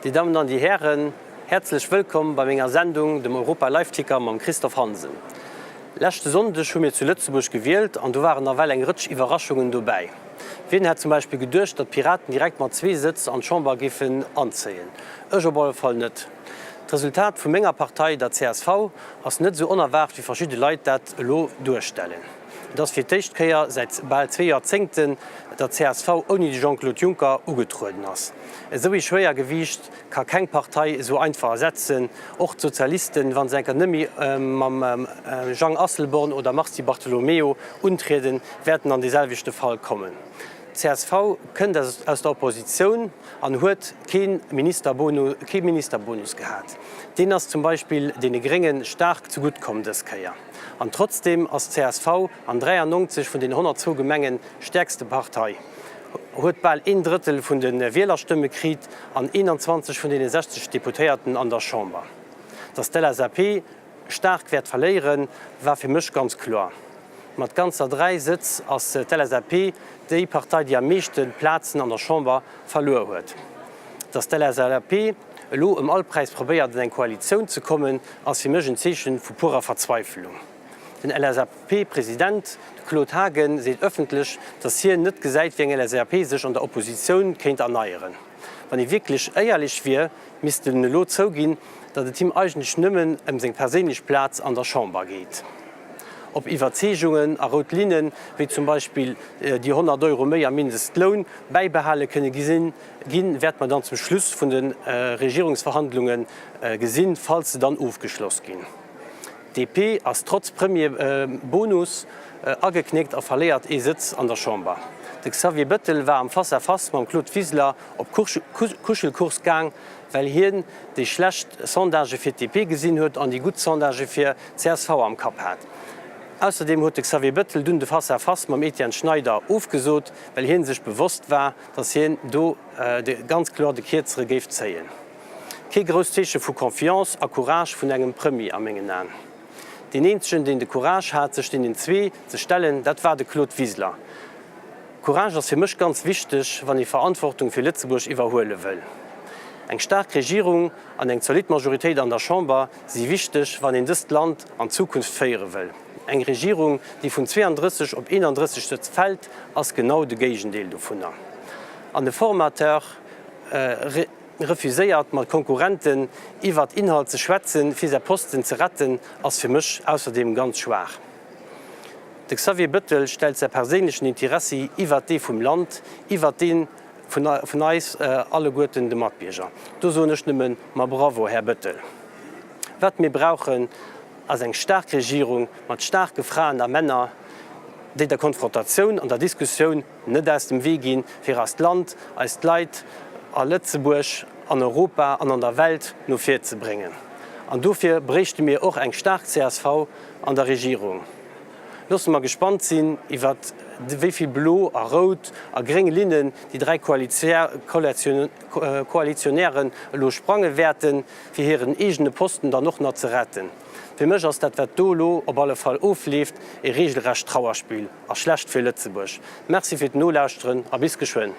Dir Dammen an Dir Hären, häerzlech wëllkomm bei menger Sendung, dem Europa Live Ticker mam Christophe Hansen. Leschte Sonndeg hu mir zu Lëtzebuerg gewielt an do waren nawell eng Rëtsch Iwwerraschungen dobäi. Wien hätt zum Beispill geduecht, datt d'Piraten direkt mat zwee Sëtz an d'Chamber géifen anzéien? Ech op alle Fall net. D'Resultat vu menger Partei, der csv, ass net esou onerwaart wéi verschidde Leit dat elo duerstellen. Et ass fir d'éischt Kéier säit bal zwee Joerzéngten, datt csv ouni de Jean-Claude Juncker ugetrueden ass. Esou ee Schwéiergewiicht ka keng Partei esou einfach ersetzen. Och d'Sozialisten, wa se enker net méi mam Jang Asselborn oder Mars Di Bartolomeo untrieden, wäerten an dee selwechte Fall kommen. Csv kënnt aus der Oppositioun an huet kee Ministerbonus gehat. Deen ass zum Beispill deene Grénge staark zegutt komm dës Kéier. An trotzdeem ass csv an 93 vun den 102 Gemengen stäerkste Partei, huet bal een Drëttel vun de Wielerstëmme kriit an 21 vun deene 60 Deputéierten an der Chamber. Datt d'LSAP staark wäert verléieren, war fir mech ganz kloer. Mat ganzer 3 Sëtz ass d'LSAP déi Partei, déi am meeschte Plazen an der Chamber verluer huet. Datt d'LSAP elo ëm all Präis probéiert an eng Koalitioun ze kommen, ass fir mech en Zeeche vu purer Verzweifelung. Den LSAP-President, de Claude Haagen, seet ëffentlech, datt hien net gesäit, wéi eng LSAP sech an der Oppositioun kéint erneieren. Wann ee wierklech éierlech wier, misst en elo zouginn, datt et him eigentlech nëmmen ëm seng perséinlech Plaz an der Chamber geet. Ob Iwwerzeegungen a rout Linnen, wéi zum Beispill déi 100 Euro méi am Mindestloun, bäibehale kënne ginn, wäert mer dann zum Schluss vun de Regierungsverhandlunge gesinn, falls se dann ofgeschloss ginn. D'DP ass trotz Premier-Bonus ageknéckt a verléiert ee Sëtz an der Chamber. De Xavier Bëttel war am Face-à-face mam Claude Wiseler op Kuschelkurs gaang, well hien déi schlecht Sondagë fir d'DP gesinn huet an déi gutt Sondagë fir csv am Kapp hat. Ausserdeem huet de Xavier Bëttel dunn de Face-à-face mam Etienne Schneider ofgesot, well hien sech bewosst war, datt hien do ganz kloer de Kierzere géif zéien. Kee grousst Zeeche vu Confiance a Courage vun engem Premier a mengen Aen. Deen eenzegen, deen de Courage hat, sech deenen zwee ze stellen, dat war de Claude Wiseler. Courage ass fir mech ganz wichteg, wann ee Verantwortung fir Lëtzebuerg iwwerhuele wëll. Eng staark Regierung an eng zolidd Majoritéit an der Chamber si wichteg, wann een dëst Land an d'Zukunft féiere wëll. Eng Regierung, déi vun 32 op 31 Sëtz fält, ass genau de Géigendeel dovunner. An de Formateur Refuséiert mat Konkurrenten iwwert Inhalt ze schwätzen, fir säi Posten ze retten, ass fir mech ausserdeem ganz schwaach. De Xavier Bëttel stellt säi perséinlechen Interessi iwwert dee vum Land, iwwert dee vun eis alleguerten, de Matbierger. Do soen ech nëmmen, Ma bravo, Här Bëttel! Wat mir brauchen, ass eng staark Regierung mat staarke Fraen a Männer, déi der Konfrontatioun an der Diskussioun net aus dem Wee ginn, fir eist Land, eis Leit a Lëtzebuerg, an Europa an an der Welt no vir ze bréngen. An dofir bréichte mir och eng staark csv an der Regierung. Loosse mer gespannt sinn, iwwer wéi vill blo a rout a gréng Linnen déi 3 Koalitionären elo sprange wäerten, fir hiren eegene Posten dann och nach ze retten. Fir mech ass dat, wat do elo op alle Fall ofleeft, e regelrecht Trauerspill. A schlecht fir Lëtzebuerg. Merci fir d'Nolauschteren a bis geschwënn.